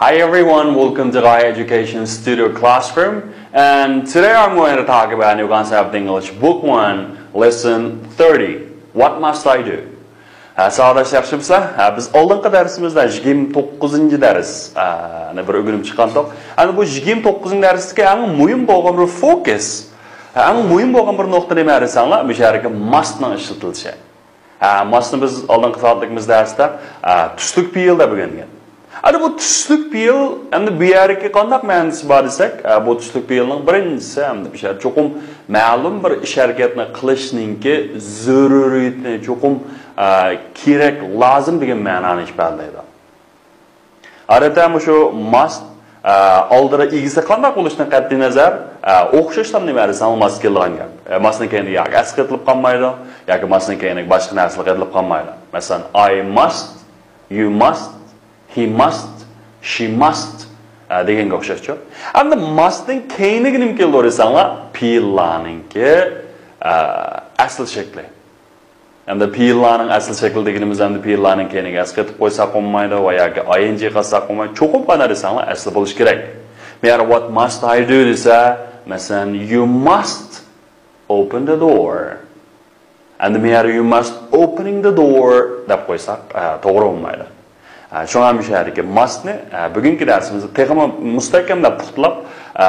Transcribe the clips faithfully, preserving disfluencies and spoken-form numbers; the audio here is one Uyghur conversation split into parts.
Hi everyone, welcome to Gai Education Studio Classroom, and today I'm going to talk about New Concept English Book one, Lesson thirty. What must I do? ھە، ساۋاقداش ياخشىمۇسىلەر؟ ھە، بىز ئالدىنقى دەرسىمىزدە يىگىرمە توققۇزىنچى دەرس، ھە، نى بىر ئۆگىنىپ چىققانتۇق. ئەمدى بۇ يىگىرمە توققۇزىنچى دەرستىكى ئەڭ مۇھىم بولغان بىر فوكۇس، ھە، ئەڭ مۇھىم بولغان بىر نۇقتا نېمە دېسەڭلار، مۇشۇ يەردىكى must نىڭ ئىشلىتىلىشى. ھە، must نى بىز ئالدىنقى سائەتلىكىمىز دەرستە، ھە، تۈزلۈك پېئىل دەپ ئۆگەنگەن. ئەنە بۇ تۈزلۈك پېئىل، ئەمدى بۇ يەردىكى قانداق مەنىسى بار دېسەك، ھە، بۇ تۈزلۈك پېئىلنىڭ بىرىنچىسى، ئەمدى بۇ يەردە چوقۇم مەلۇم بىر ئىش ھەرىكەتنى قىلىشنىڭكى زۆرۈرىيىتىنى چوقۇم، ھە، كېرەك، لازىم دېگەن مەنانى ئىپادىلەيدۇ. ئادەتتە مۇشۇ must، ئە، ئالدىدا ئىگىسى قانداق بولۇشىدىن قەتئىينەزەر، ئە، ئوخشاشلا نېمە دېسەڭ must كېلىدىغان گەپ. ئە، must نىڭ كەينىدە ياكى s قېتىلىپ قالمايدۇ، ياكى must نىڭ كەينىدە باشقا نەرسىلەر قېتىلىپ قالمايدۇ. مەسىلەن، I must، you must، he must، she must، ئە، دېگەنگە ئوخشاشچۇ. ئەمدى must نىڭ كەينىگە نېمە كېلىدۇ دېسەڭلار، پېئىللارنىڭكى، ئە، ئەسلى شەكلى. ئەمدى پېئىللارنىڭ ئەسلى شەكلى دېگىنىمىز ئەمدى پېئىللارنىڭ كەينىگە s قېتىپ قويساق بولمايدۇ ۋە ياكى ing قاتساق بولمايدۇ. چوقۇم قانداق دېسەڭلار ئەسلى بولۇشى كېرەك. مەگەر what must I do دېسە، مەسىلەن، you must open the door. ئەمدى مەگەر you must opening the door دەپ قويساق، ئە، توغرا بولمايدۇ. ئە، شۇڭا مۇشۇ يەردىكى must نى، ئە، بۈگۈنكى دەرسىمىزدە تېخىمۇ مۇستەھكەملەپ پۇختىلاپ، ئە،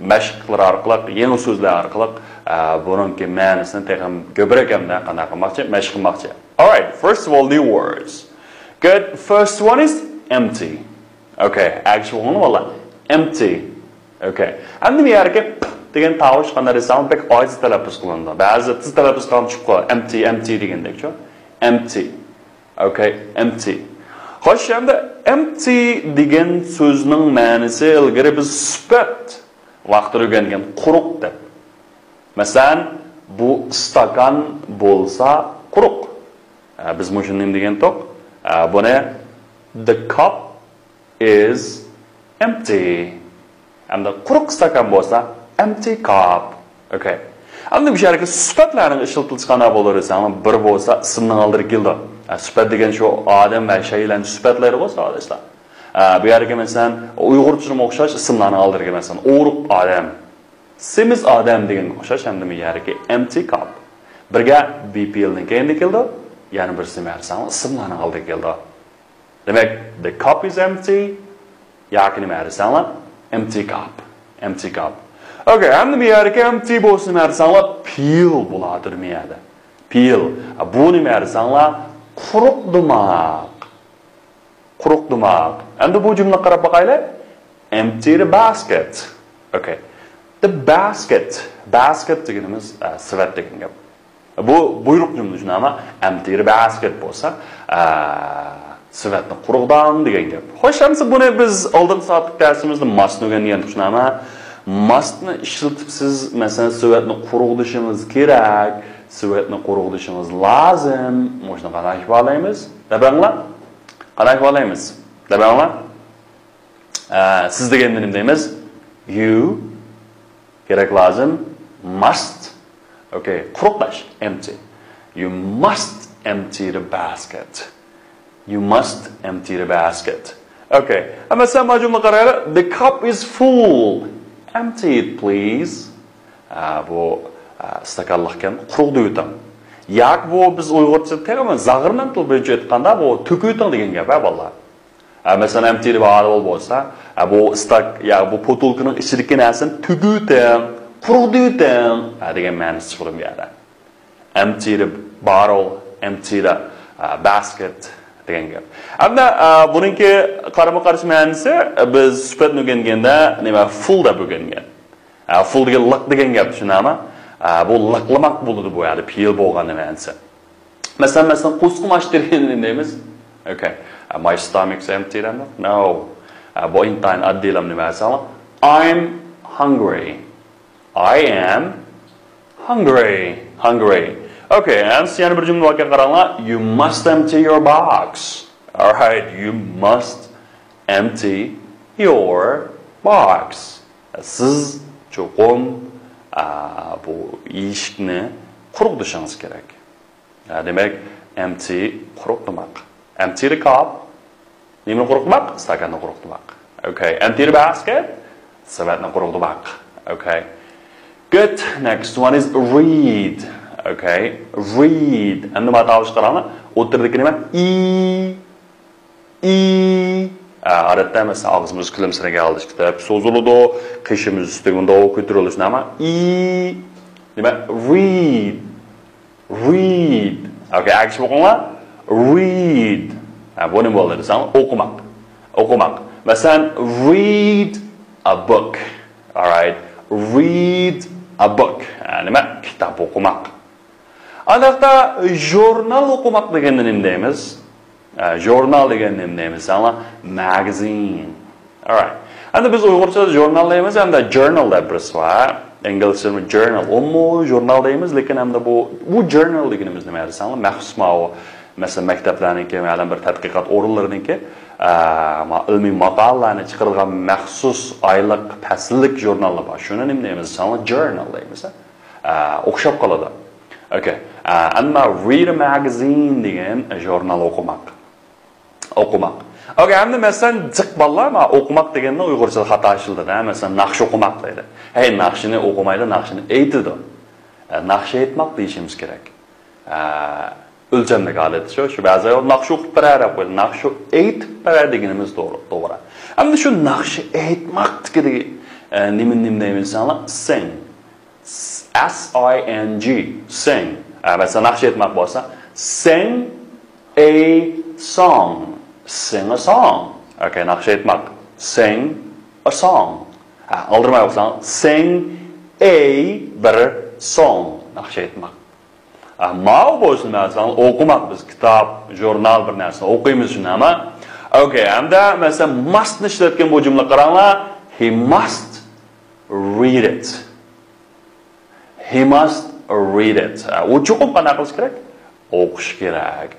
مەشىق قىلىش ئارقىلىق، يېڭى سۆزلەر ئارقىلىق، ئە، بۇنىڭكى مەنىسىنى تېخىمۇ كۆپرەك ھەمدە قانداق قىلماقچى؟ مەشىق قىلماقچى. Alright, first of all, new words. Good, first one is empty. Okay, ئەگىشىپ بولغىنى بالىلار. Empty. Okay. ئەمدى بۇ يەرگە p دېگەن تاۋۇش قانداق دېسەڭ بەك ئاجىز تەلەپپۇز قىلىنىدۇ. بەزىدە تېز تەلەپپۇز قىلغان چۈشۈپ قالىدۇ. Empty, empty دېگەندەكچۇ. Empty. Okay, empty. خوش، ئەمدى empty دېگەن سۆزنىڭ مەنىسى ئىلگىرى بىز سۈپەت ۋاقتىدا ئۆگەنگەن قۇرۇق دەپ. مەسىلەن، بۇ ئىستاكان بولسا قۇرۇق. ئە، بىز مۇشۇنى نېمە دېگەنتۇق؟ ئە، بۇنى the cup is empty. ئەمدى قۇرۇق ئىستاكان بولسا empty cup. Okay. ئەمدى بۇ يەردىكى سۈپەتلەرنىڭ ئىشلىتىلىشى قانداق بولۇر دېسەڭ، بىر بولسا ئىسىمنىڭ ئالدىدا كېلىدۇ. ئە، سۈپەت دېگەن شۇ ئادەم ۋە شەيئىلەرنى سۈپەتلەيدىغۇ، ساۋاقداشلار. ئە، بۇ يەردىكى مەسىلەن ئۇيغۇرچىمۇ ئوخشاش ئىسىملارنىڭ ئالدىدىكى مەسىلەن ئورۇق ئادەم، سېمىز ئادەم دېگەنگە ئوخشاش ھەمدە بۇ يەردىكى empty cup. بىرگە be پېئىلنىڭ كەينىدە كېلىدۇ، يەنە بىرسى نېمە دېسەڭ ئىسىملارنىڭ ئالدىدا كېلىدۇ. دېمەك، the cup is empty ياكى نېمە دېسەڭلار، empty cup. Empty cup. Okay, ئەمدى بۇ يەردىكى empty بولسا نېمە دېسەڭلار، پېئىل بولاتىدۇ بۇ يەردە. پېئىل. بۇ نېمە دېسەڭلار، قۇرۇق دۇماق. قۇرۇق دۇماق. ئەمدى بۇ جۈملىگە قاراپ باقايلى. Empty the basket. Okay. The basket. Basket دېگىنىمىز، ئە، سېۋەت دېگەن گەپ. بۇ بۇيرۇق جۈملە شۇنداقمۇ؟ Empty the basket بولسا، ئە، سېۋەتنى قۇرغۇزۇڭ دېگەن گەپ. خوش، ئەمسە بۇنى بىز ئالدىنقى سائەتلىك دەرسىمىزدە must نى ئۆگەنگەن شۇنداقمۇ؟ Must نى ئىشلىتىپ سىز، مەسىلەن، سېۋەتنى قۇرغۇزۇشىڭىز كېرەك، سېۋەتنى قۇرغۇزۇشىڭىز لازىم. مۇشۇنى قانداق ئىپادىلەيمىز؟ دەپ بېقىڭلار. قانداق ئىپادىلەيمىز؟ دەپ بېقىڭلار. ئە، سىز دېگەندە نېمە دەيمىز؟ You، كېرەك لازىم، must. Okay، قۇرۇق داش، empty. You must empty the basket. You must empty the basket. Okay. ئەمما سەن مانا جۈملىگە قارايلى. The cup is full. Empty it, please. ئە، بۇ، ئە، ئىستاكانلىقكەن، قۇرۇق دېيىۋېتىڭ. ياكى بۇ بىز ئۇيغۇرچە تېخىمۇ زاغرىنىڭ تىلى بويىچە ئېيتقاندا بۇ تۆكۈۋېتىڭ دېگەن گەپ، ھە، بالىلار. ئە، مەسىلەن، empty the bottle بولسا، ئە، بۇ ئىستاك-، يا بۇ بوتۇلكىنىڭ ئىچىدىكى نەرسىنى تۆكۈۋېتىڭ، قۇرۇق دېيىۋېتىڭ، ئە، دېگەن مەنىسى چىقىدۇ بۇ يەردە. Empty the bottle، empty the، ئە، basket دېگەن گەپ. ئەمدى، ئە، بۇنىڭكى قارىمۇ قارشى مەنىسى، ئە، بىز سۈپەتنى ئۆگەنگەندە نېمە، full دەپ ئۆگەنگەن. ئە، full دېگەن لىق دېگەن گەپ، شۇنداقمۇ؟ ئە، بۇ لىقلىماق بولىدۇ بۇ يەردە، پېئىل بولغان مەنىسى. مەسىلەن، مەسىلەن، قورسىقىم ئاچ دېگەندە نېمە دەيمىز؟ Okay. Uh, my stomach's empty دەيمىز؟ No. Uh, بۇ ئىنتايىن ئاددىيلا نېمە دېسەڭلار؟ I'm hungry. I am hungry. Hungry. Okay, ئەمسە يەنە بىر جۈملە باركەن، قاراڭلار. You must empty your box. Alright, you must empty your box. سىز چوقۇم، ئا، بۇ يەشىكنى قۇرۇق دېيىشىڭىز كېرەك. ئە، دېمەك، empty قۇرۇق دېمەك. Empty the cup. نېمىنى قۇرۇقتۇرماق؟ ئىستاكاننى قۇرۇقتۇرماق. Okay. Empty the basket. سېۋەتنى قۇرۇقتۇرماق. Okay. Good. Next one is read. Okay. Read. ئەمدى مانا تاۋۇشقا قاراڭلار. ئوتتۇرىدىكى نېمە؟ ئى. ئى. ئا، ئادەتتە مەسىلەن، ئاغزىمىز كۈلۈمسىرىگەن ھالدا ئىككى تەرەپ سوزۇلىدۇ، قېشىمىز ئۈستىگە مۇنداق كۆتۈرۈلۈش نېمە؟ ئى. نېمە؟ Read. Read. Okay، ئەگىشىپ ئوقۇڭلار. Read. ھە، بۇ نېمە بولدى دېسەڭ، ئوقۇماق. ئوقۇماق. مەسىلەن، read a book. Alright. Read a book. ھە، نېمە؟ كىتاب ئوقۇماق. ئانداقتا ژۇرنال ئوقۇماق دېگەندە نېمە دەيمىز؟ ئە، ژۇرنال دېگەندە نېمە دەيمىز؟ ساڭا ماگازىن. Alright. ئەمدى بىز ئۇيغۇرچىدا ژۇرنال دەيمىز، ھەمدە جورنال دەپ بىرسى بار. ئىنگلىزچىدىمۇ جورنال، ئۇمۇ ژۇرنال دەيمىز، لېكىن ئەمدى بۇ، بۇ جورنال دېگىنىمىز نېمە دېسەڭلار؟ مەخسۇس ماۋۇ، مەسىلەن، مەكتەپلەرنىڭكى، مەلۇم بىر تەتقىقات ئورۇنلىرىنىڭكى، ئە، ما-، ئىلمىي ماقالىلەرنى چىقىرىدىغان مەخسۇس ئايلىق، پەسىللىك ژۇرناللار بار. شۇنى نېمە دەيمىز دېسەڭلار؟ جورنال دەيمىز. ئە، ئوخشاپ قالىدۇ. Okay. ئە، ئەمما read a magazine دېگەن ژۇرنال ئوقۇماق. ئوقۇماق. Okay، ئەمدى مەسىلەن، جىق بالىلار ما ئوقۇماق دېگەننى ئۇيغۇرچىدا خاتا ئىشلىتىدۇ. ھە، مەسىلەن، ناخشا ئوقۇماق دەيدۇ. ھەي، ناخشىنى ئوقۇمايدۇ، ناخشىنى ئېيتىدۇ. ئە، ناخشا ئېيتماق دېيىشىمىز كېرەك. ئە، ئۆلچەملىك ھالەتتە شۇ، شۇ بەزى ناخشا ئوقۇپ بېرە دەپ قويىدۇ. ناخشا ئېيتىپ بېرە دېگىنىمىز توغرا، توغرا. ئەمدى شۇ ناخشا ئېيتماقتىكى، ئە، نېمىنى نېمە دەيمىز دېسەڭلار؟ Sing. S I N G. Sing. ئە، مەسىلەن، ناخشا ئېيتماق بولسا، sing a song. Sing a song. Okay، ناخشا ئېيتماق. Sing a song. ھە، ئالدىرىماي ئوقۇساڭ، sing a بىر song. ناخشا ئېيتماق. ئە، ماۋۇ بولسا مەسىلەن، ئوقۇماق، بىز كىتاب، ژۇرنال بىر نەرسىنى ئوقۇيمىز شۇنداقمۇ؟ Okay، ئەمدى مەسىلەن، must نى ئىشلەتكەن بۇ جۈملىگە قاراڭلار. He must read it. He must read it. ئە، ئۇ چوقۇم قانداق قىلىش كېرەك؟ ئوقۇش كېرەك.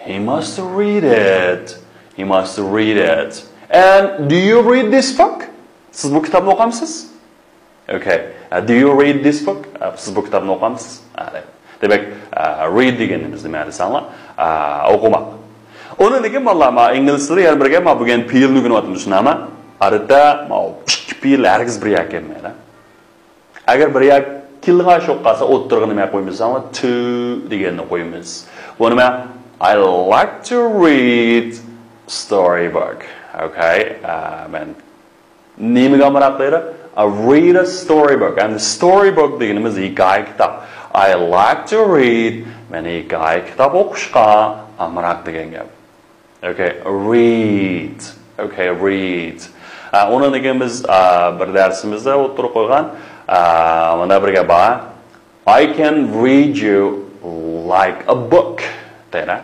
He must read it. He must read it. And do you read this book? سىز بۇ كىتابنى ئوقامسىز؟ Okay. ئە، do you read this book? ئە، سىز بۇ كىتابنى ئوقامسىز؟ ئە، دەيدۇ. دېمەك، ئە، read دېگىنىمىز نېمە دېسەڭلار؟ ئە، ئوقۇماق. ئۇنىڭدىن كېيىن بالىلار، ما، ئىنگلىز تىلى يەنە بىرگە، ما، بۈگۈن پېئىلنى ئۆگىنىۋاتىمىز شۇنداقمۇ؟ ئادەتتە، ما، ئىككى پېئىل ھەرگىز بىر يەرگە كەلمەيدۇ. ئەگەر بىر يەر كېلىدىغان ئىش بولۇپ قالسا، ئوتتۇرىغا نېمە قويىمىز دېسەڭلار، to دېگەننى قويىمىز. بۇ نېمە؟ I like to read storybook. Okay. ئە، مەن نېمىگە ئامراق دەيدۇ؟ I read a storybook. ئەمدى storybook دېگىنىمىز ھېكايە كىتاب. I like to read. مەن ھېكايە كىتاب ئوقۇشقا ئامراق دېگەن گەپ. Okay، read. Okay، read. ئە، ئۇنىڭدىن كېيىن بىز، ئە، بىر دەرسىمىزدە ئوتتۇرىغا قويغان، ئە، مانا بىر گەپ بار. I can read you like a book دەيدۇ.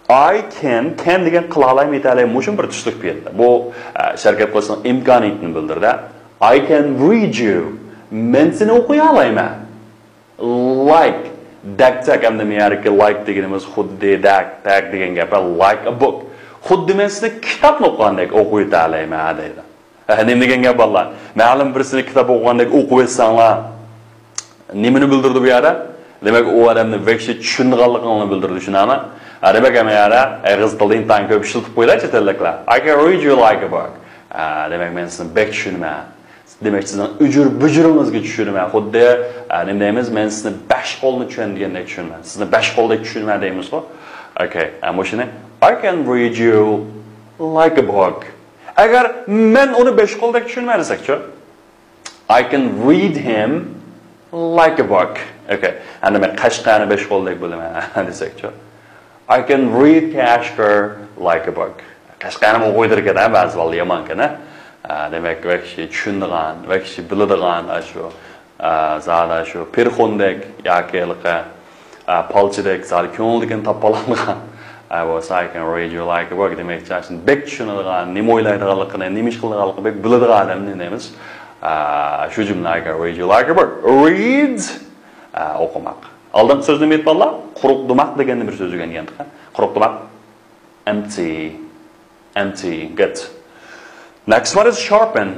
I can، can دېگەن قىلالايمەن، يېتەلەيمەن، مۇشۇ بىر تۈسلۈك پېئىل. بۇ، ئە، ھەرىكەت قىلىشنىڭ ئىمكانىيىتىنى بىلدۈرىدۇ. I can read you. مەن سېنى ئوقۇيالايمەن. Like. دەك، دەك، ئەمدى مەيەردىكى like دېگىنىمىز خۇددى دەك، دەك دېگەن گەپ، like a book. خۇددى مەن سېنى كىتابنى ئوقۇغاندەك ئوقۇۋېتەلەيمەن دەيدۇ. ھە، نېمە دېگەن گەپ بالىلار؟ مەلۇم بىرسىنى كىتاب ئوقۇغاندەك ئوقۇۋەتسەڭلار، نېمىنى بىلدۈرىدۇ بۇ يەردە؟ دېمەك، ئۇ ئادەمنى ۋەھشىي چۈشىنىدىغانلىقىڭنى بىلدۈرىدۇ، شۇنداقمۇ؟ ھە، دېمەك، ھەممە يەردە ئېغىز تىلدا ئىنتايىن كۆپ ئىشلىتىپ قويىدۇ چەت ئەللىكلەر. I can read you like a book. ھە، دېمەك، مەن سېنى بەك چۈشىنىمەن. دېمەك، سىزنىڭ ئۈجۈر-بۈجۈرىڭىزگە چۈشىنىمەن. خۇددى، ئە، نېمە دەيمىز، مەن سىزنى بەش قولنى چۈشەندۈرگەندەك چۈشىنىمەن. سىزنى بەش قولدەك چۈشىنىمەن دەيمىزغۇ. Okay، ئە، مۇشۇنى، I can read you like a book. ئەگەر مەن ئۇنى بەش قولدەك چۈشىنىمەن دېسەكچۇ؟ I can read him like a book. Okay، ئەمدى مەن قەشقەرنى بەش قولدەك بىلىمەن دېسەكچۇ؟ I can read Kashgar like a book. قەشقەرنىمۇ ئوقۇيدىكەن، ھە، بەزى بالىلار يامانكەن، ھە. ئە، دېمەك، ۋەھشىي چۈشىنىدىغان، ۋەھشىي بىلىدىغان، ئاشۇ، ئە، زادى شۇ پىرخوندەك ياكى ھېلىقى، ئە، پالچىدەك زادى كۆڭۈلدىكىنى تاپالمىغان. ئە، بولسا، I can read you like a book دېمەكچى، شۇنى بەك چۈشىنىدىغان، نېمە ئويلايدىغانلىقىنى، نېمە ئىش قىلىدىغانلىقىنى بەك بىلىدىغان ئادەمنى دەيمىز. ئە، شۇ جۈملە، I can read you like a book. Read. ئە، ئوقۇماق. ئالدىنقى سۆزنى نېمە دېدۇق بالىلار؟ قۇرۇقدۇرماق دېگەننى بىر سۆز ئۆگەنگەنتۇق. قۇرۇقدۇرماق. Empty. Empty. Good. Next one is sharpen.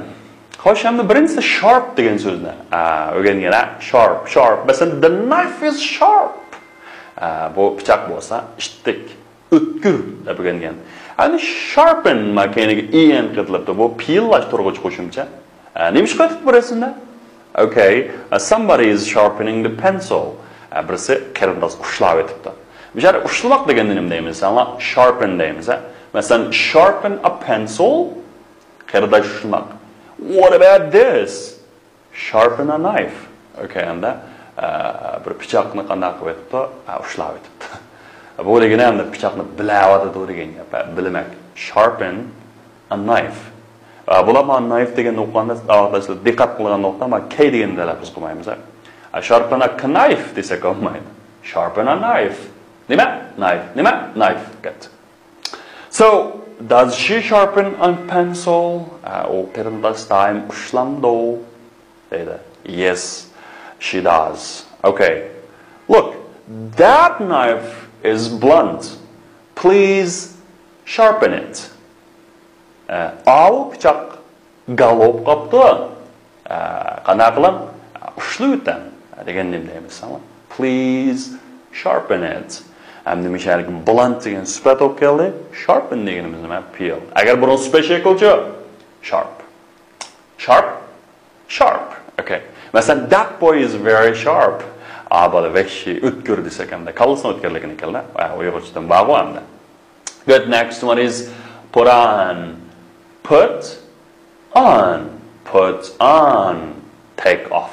خوش، ئەمدى بىرىنچىسى sharp دېگەن سۆزنى، ئە، ئۆگەنگەن، ھە؟ Sharp، sharp. مەسىلەن، the knife is sharp. ئە، بۇ پىچاق بولسا، ئىتتىك. ئۆتكۈر دەپ ئۆگەنگەن. ئەمدى sharpen ما كەينىگە en قېتىلىپتۇ. بۇ پېئىللاشتۇرغۇچ قوشۇمچە. ئە، نېمە ئىش قىلىۋاتىدۇ بۇ رەسىمدە؟ Okay, uh, somebody is sharpening the pencil. ئە، بىرسى قېرىنداس ئۇشلاۋېتىپتۇ. بۇ يەردە ئۇشلىماق دېگەندە نېمە دەيمىز؟ سەنلا sharpen دەيمىز، ھە؟ مەسىلەن، sharpen a pencil، قېرىنداش ئۇشلىماق. What about this? Sharpen a knife. Okay, ئەمدى، ئە، بىر پىچاقنى قانداق قىلىۋېتىپتۇ؟ ئە، ئۇشلاۋېتىپتۇ. بۇ دېگىنى ئەمدى پىچاقنى بىلەۋاتىدۇ دېگەن گەپ، ھە، بىلمەك. Sharpen a knife. ئە، بۇلار مانا knife دېگەننى ئوقۇغاندا، ساۋاقداشلار دىققەت قىلغان نۇقتا، مانا كەي دېگەننى تەلەپپۇز قىلمايمىز، ھە. ئە، sharpen a knife دېسەك بولمايدۇ. Sharpen a knife. نېمە؟ Knife. نېمە؟ Knife. Good. So, does she sharpen a pencil? ئە، ئۇ قېرىنداش دائىم ئۇشلامدۇ؟ دەيدۇ. Yes, she does. Okay. Look, that knife is blunt. Please sharpen it. ئە، ئاۋۇ پىچاق گال بولۇپ قاپتۇ. ئە، قانداق قىلىڭ؟ ئۇشلىۋېتىڭ دېگەن نېمە دەيمىز ساڭا؟ Please sharpen it. ئەمدى مۇشۇ يەردىكى blunt دېگەن سۈپەت بولۇپ كەلدى. Sharpen دېگىنىمىز نېمە؟ پېئىل. ئەگەر بۇنىڭ سۈپەت شەكلىچۇ؟ Sharp. Sharp? Sharp. Okay. مەسىلەن، that boy is very sharp. ئا، بالا ۋەھشىي، ئۆتكۈر دېسەك ئەمدى. كاللىسىنىڭ ئۆتكۈرلۈكىنى كەلدى. ئە، ئۇيغۇرچىدىن بارغۇ ئەمدى. Good, next one is put on. Put on. Put on. Take off.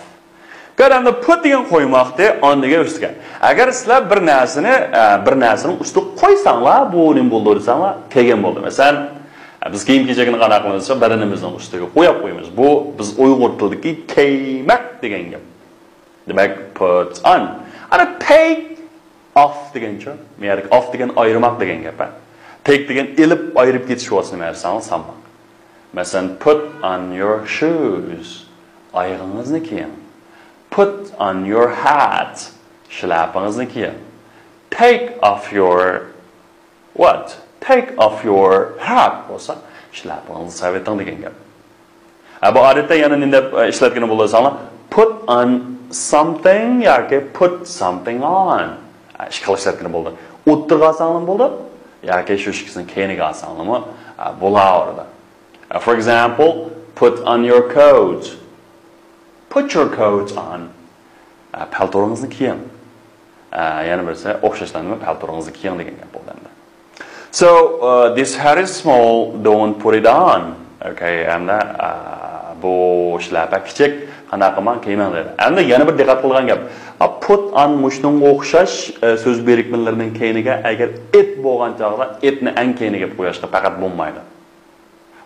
Good, ئەمدى put دېگەن قويماقتى، on دېگەن ئۈستىگە. ئەگەر سىلەر بىر نەرسىنى، ئە، بىر نەرسىنىڭ ئۈستىگە قويساڭلار، بۇ نېمە بولىدۇ دېسەڭلار، كىيگەن بولدى. مەسىلەن، ئە، بىز كىيىم-كېچەكنى قانداق قىلىمىز؟ بەدىنىمىزنىڭ ئۈستىگە قويۇپ قويىمىز. بۇ بىز ئۇيغۇر تىلىدىكى كىيمەك دېگەن گەپ. دېمەك، put on. ئەنە take off دېگەنچۇ؟ مەيەردىكى off دېگەن ئايرىماق دېگەن گەپ، ھە؟ Take دېگەن ئېلىپ، ئايرىپ كېتىش بولسا نېمە دېسەڭلار، سالماق. مەسىلەن، put on your shoes. ئايىغىڭىزنى كىيىڭ. Put on your hat. شىلەپىڭىزنى كىيىڭ. Take off your what? Take off your hat بولسا، شىلەپىڭىزنى سېلىۋېتىڭ دېگەن گەپ. ھە، بۇ ئادەتتە يەنە نېمە دەپ، ئە، ئىشلەتكىلى بولىدۇ دېسەڭلار، put on something ياكى put something on. ھە، ئىككى خىل ئىشلەتكىلى بولىدۇ. ئوتتۇرىغا ئالساڭلارمۇ بولىدۇ، ياكى شۇ ئىككىسىنىڭ كەينىگە ئالساڭلارمۇ، ئە، بولاۋېرىدۇ. ئە، for example, put on your coat. Put your coat on. ئە، پەلتورىڭىزنى كىيىڭ. ئە، يەنە بىرسى، ئوخشاشلا نېمە، پەلتورىڭىزنى كىيىڭ دېگەن گەپ بولدى ئەمدى. So, uh, this hat is small, don't put it on. Okay, ئەمدى، ئە، بۇ شىلەپە كىچىك، قانداق قىلماڭ، كىيمەڭ دەيدۇ. ئەمدى يەنە بىر دىققەت قىلىدىغان گەپ. ئە، put on مۇشۇنىڭغا ئوخشاش، ئە، سۆز بىرىكمىلىرىنىڭ كەينىگە ئەگەر it بولغان چاغدا it نى ئەڭ كەينىگە قويۇشقا پەقەت بولمايدۇ.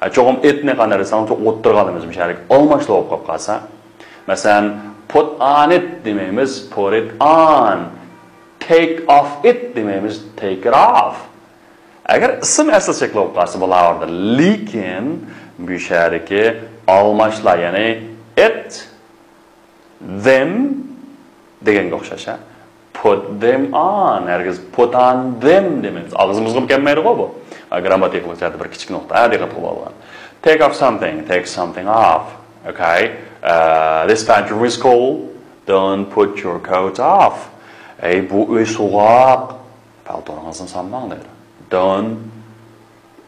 ھە، چوقۇم it نى قانداق دېسەڭ، چوقۇم ئوتتۇرىغا ئالىمىز، مۇشۇ يەردىكى ئالماشلا بولۇپ قاپ قالسا. مەسىلەن، put on it دېمەيمىز، put it on. Take off it دېمەيمىز، take it off. ئەگەر ئىسىم ئەسلى شەكلى بولۇپ قالسا بولاۋېرىدۇ. لېكىن بۇ يەردىكى ئالماشلار، يەنى it، them دېگەنگە ئوخشاش، ھە؟ Put them on. ھەرگىز put on them دېمەيمىز. ئاغزىمىزغىمۇ كەلمەيدىغۇ بۇ. ھە، گرامماتىكىلىق جەھەتتە بىر كىچىك نۇقتا، ھە، دىققەت قىلىپ ئالغان. Take off something, take something off. Okay. Uh, this bedroom is cold. Don't put your coat off. ئەي، بۇ ئۆي سوغۇق. پەلتورىڭىزنى سالماڭ دەيدۇ. Don't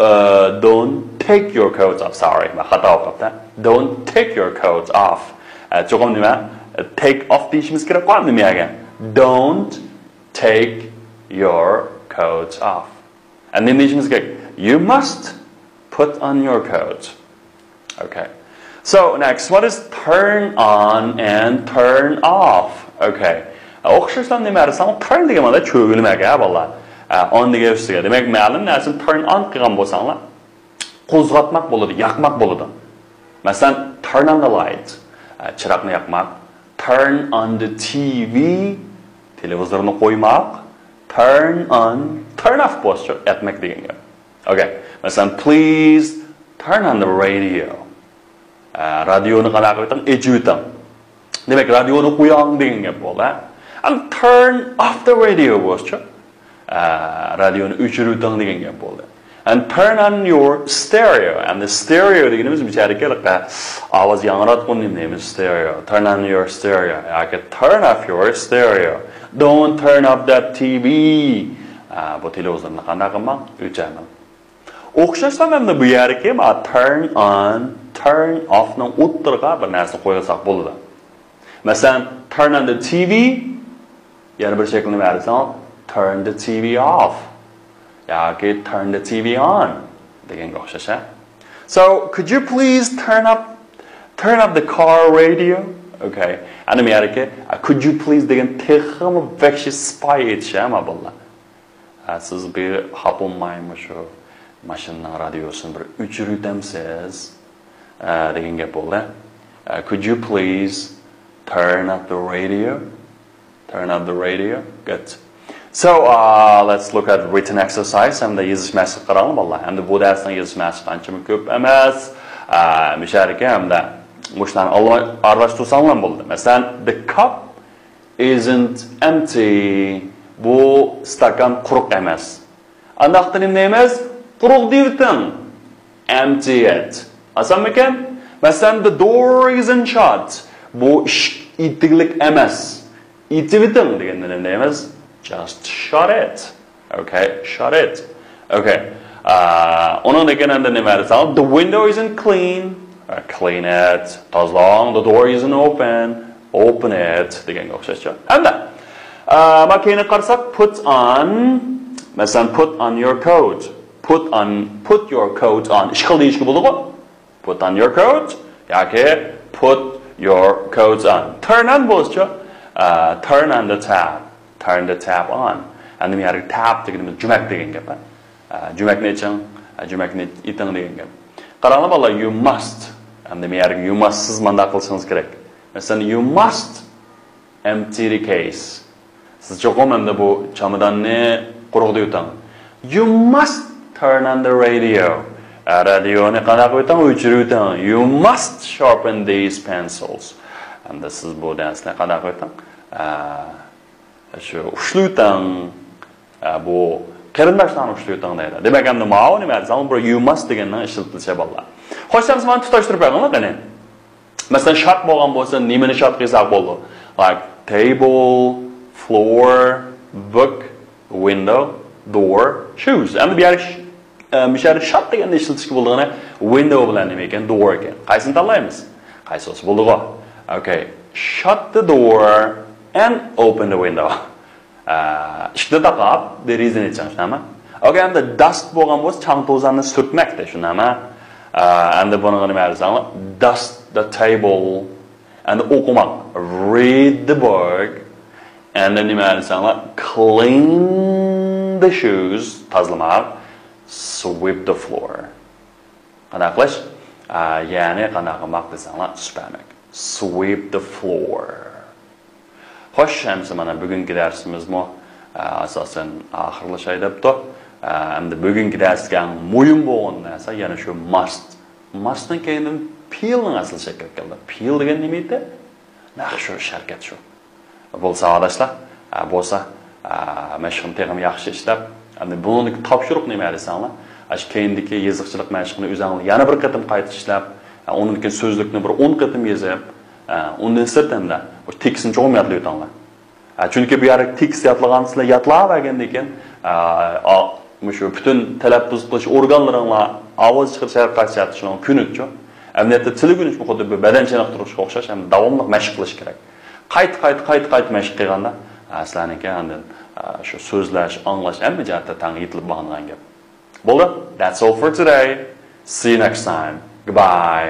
Uh, don't take your coats off. Sorry، مەن خاتا ئوقۇپتۇ. Don't take your coats off. ئە، چوقۇم نېمە؟ Take off دېيىشىمىز كېرەك قوي نېمە دېگەن؟ Don't take your coats off. ئە، نېمە دېيىشىمىز كېرەك؟ You must put on your coat. Okay. So, next, what is turn on and turn off? Okay. ئوخشاشلا نېمە دېسەڭ، turn دېگەن مانا چۆگىلىمەك، ھە، بالىلار. ئە، on دېگەن ئۈستىگە. دېمەك، مەلۇم نەرسىنى turn on قىلغان بولساڭلار، قوزغاتماق بولىدۇ، ياقماق بولىدۇ. مەسىلەن، turn on the light. ئە، چىراغنى ياقماق. Turn on the T V. تېلېۋىزورنى قويماق. Turn on، turn off بولسىچۇ، ئەتمەك دېگەن گەپ. Okay. مەسىلەن، please turn on the radio. ئە، رادىيونى قانداق قىلىۋېتىڭ؟ ئېچىۋېتىڭ. دېمەك، رادىيونى قويۇڭ دېگەن گەپ بولدى. And turn off the radio بولسىچۇ؟ ئە، رادىيونى ئۆچۈرۈۋېتىڭ دېگەن گەپ بولدى. And turn on your stereo. ئەمدى stereo دېگىنىمىز بىچارىكى ئاۋاز ياڭراتقۇنى دەيمىز، stereo. Turn on your stereo. ياكى turn off your stereo. Don't turn off that T V. ئە، بۇ تېلېۋىزورنى قانداق قىلماڭ؟ ئۆچۈرمەڭ. ئوخشاشلا مەن بۇ يەرگە ما turn on, turn off نىڭ ئوتتۇرىغا بىر نەرسە قويساق بولىدۇ. مەسىلەن، turn on the T V، يەنە بىر شەكىلنى بەرسەڭ، turn the T V off ياكى turn the T V on دېگەنگە ئوخشاش، ھە؟ So, could you please turn up, turn up the car radio? Okay. ئەنە مەيەركى، could you please دېگەن تېخىمۇ ۋەھشىي سىپايى ئېيتىش، ھە، ما بالىلار. ھە، سىز بىر خاپا بولماي مۇشۇ ماشىنىنىڭ رادىيوسىنى بىر ئۆچۈرۈۋېتەمسىز؟ ئە، دېگەن گەپ بولدى. ئە، could you please turn up the radio? Turn up the radio. Good. So, uh, let's look at written exercise. ھەمدە يېزىش مەشقىگە قاراڭلار، بالىلار. ھەمدە بۇ دەرسنىڭ يېزىش مەشقى ئانچىمۇ كۆپ ئەمەس. ئە، مۇشۇ يەرگە ھەمدە مۇشۇلارنى ئالما-، ئارىلاشتۇرساڭلار بولىدۇ. مەسىلەن، the cup isn't empty. بۇ ئىستاكان قۇرۇق ئەمەس. ئانداقتا نېمە دەيمىز؟ قۇرۇق دېيىۋېتىڭ. Empty it. ئاسانمىكەن؟ مەسىلەن، the door isn't shut. بۇ ئىشىك ئېتىكلىك ئەمەس. ئېتىۋېتىڭ دېگەندە نېمە دەيمىز؟ Just shut it. Okay, shut it. Okay. ئا، ئۇنىڭدىن كېيىن ئەمدى نېمە دېسەڭ؟ The window isn't clean. ئا، clean it. تازىلاڭ. The door isn't open. Open it دېگەنگە ئوخشاشچۇ. ئەمدى، ئا، ما كېيىنگە قارىساق، put on. مەسىلەن، put on your coat. Put on, put your coat on. ئىككى خىل دېيىشكە بولىدىغۇ. Put on your coat ياكى put your coats on. Turn on بولسىچۇ؟ ئا، turn on the tap. Turn the tap on. ئەمدى بۇ يەردىكى tap دېگىنىمىز جۈمەك دېگەن گەپ، ھە؟ ئا، جۈمەكنى ئېچىڭ، ئا، جۈمەكنى ئېتىڭ دېگەن گەپ. قاراڭلار بالىلار، you must. ئەمدى بۇ يەردىكى you must سىز مانداق قىلىشىڭىز كېرەك. مەسىلەن، you must empty the case. سىز چوقۇم ئەمدى بۇ چاماداننى قۇرۇق دېيىۋېتىڭ. You must turn on the radio. ئە، رادىيونى قانداق قىلىۋېتىڭ؟ ئۆچۈرۈۋېتىڭ. You must sharpen these pencils. ئەمدى سىز بۇ دەرسنى قانداق قىلىۋېتىڭ؟ ئە، شۇ ئۇشلىۋېتىڭ. ئە، بۇ قېرىنداشلارنى ئۇشلىۋېتىڭ دەيدۇ. دېمەك، ئەمدى ماۋۇ نېمە دېسەڭ، بۇ you must دېگەننىڭ ئىشلىتىلىشى بالىلار. خوش، ئەمدى مانا تۇتاشتۇرۇپ بېقىڭلار قېنى. مەسىلەن، shut بولغان بولسا، نېمىنى shut قىلساق بولىدۇ؟ Like table, floor, book, window, door, shoes. ئەمدى بۇ يەر، ئە، مۇشۇ يەردە shut دېگەننى ئىشلىتىشكە بولىدىغىنى window بىلەن نېمە ئىكەن؟ Door ئىكەن. قايسىنى تاللايمىز؟ قايسى بولسا بولىدىغۇ. Okay. Shut the door and open the window. ئە، ئىشىكنى تاقاپ، دېرىزىنى ئېچىڭ، شۇنداقمۇ؟ Okay، ئەمدى dust بولغان بولسا، چاڭ توزاننى سۈرتمەك دە، شۇنداقمۇ؟ ئە، ئەمدى بۇنىڭغا نېمە دېسەڭلار؟ Dust the table. ئەمدى ئوقۇماق. Read the book. ئەمدى نېمە دېسەڭلار؟ Clean the shoes. تازىلىماق. Sweep the floor. قانداق قىلىش؟ ئە، يەنى قانداق قىلماق دېسەڭلار، سۈپەرمەك. Sweep the floor. خوش، ئەمسە مانا بۈگۈنكى دەرسىمىزمۇ، ئە، ئاساسەن ئاخىرلىشاي دەپتۇ. ئە، ئەمدى بۈگۈنكى دەرستىكى ئەڭ مۇھىم بولغان نەرسە يەنە شۇ must. Must نىڭ كەينىدىن feel نىڭ ئەسلى شەكىلگە كەلدى. Feel دېگەن نېمە ئىدى؟ نەق شۇ، ئىش ھەرىكەت شۇ. بولسا ئاداشلار، ئە، بولسا، ئە، مەشىقنى تېخىمۇ ياخشى ئىشلەپ، ئەمدى بۇنىڭدىكى تاپشۇرۇق نېمە دېسەڭلار، ئاشۇ كەينىدىكى يېزىقچىلىق مەشىقىنى ئۆزۈڭلار يەنە بىر قېتىم قايتا ئىشلەپ، ئە، ئۇنىڭدىن كېيىن سۆزلۈكنى بىر ئون قېتىم يېزىپ، ئە، ئۇندىن سىرت ھەمدە ئۇ تېكىستنى چوقۇم يادلاۋېتىڭلار. ئە، چۈنكى بۇ يەردە تېكىست يادلىغان سىلەر يادلاۋەرگەندىن كېيىن، ئە، ئا-، مۇشۇ پۈتۈن تەلەپپۇز قىلىش ئورگانلىرىڭلار ئاۋاز چىقىرىش ھەرىكەت جەھەتتە شۇنىڭ كۈنىچۇ. ئەمەلىيەتتە تىل ئۆگىنىشمۇ خۇددى بىر بەدەن چېنىقتۇرۇشقا ئوخشاش، ھەم داۋاملىق مەشىق قىلىش كېرەك. قايتا، قايتا، قايتا، قايتا مەشىق قىلغاندا، ئە، سىلەرنىڭكى ئاندىن، ئە، شۇ سۆزلەش، ئاڭلاش ھەممە جەھەتتە تەڭ يېتىلىپ بارغان گەپ. بولدى. That's all for today. See you next time. Goodbye.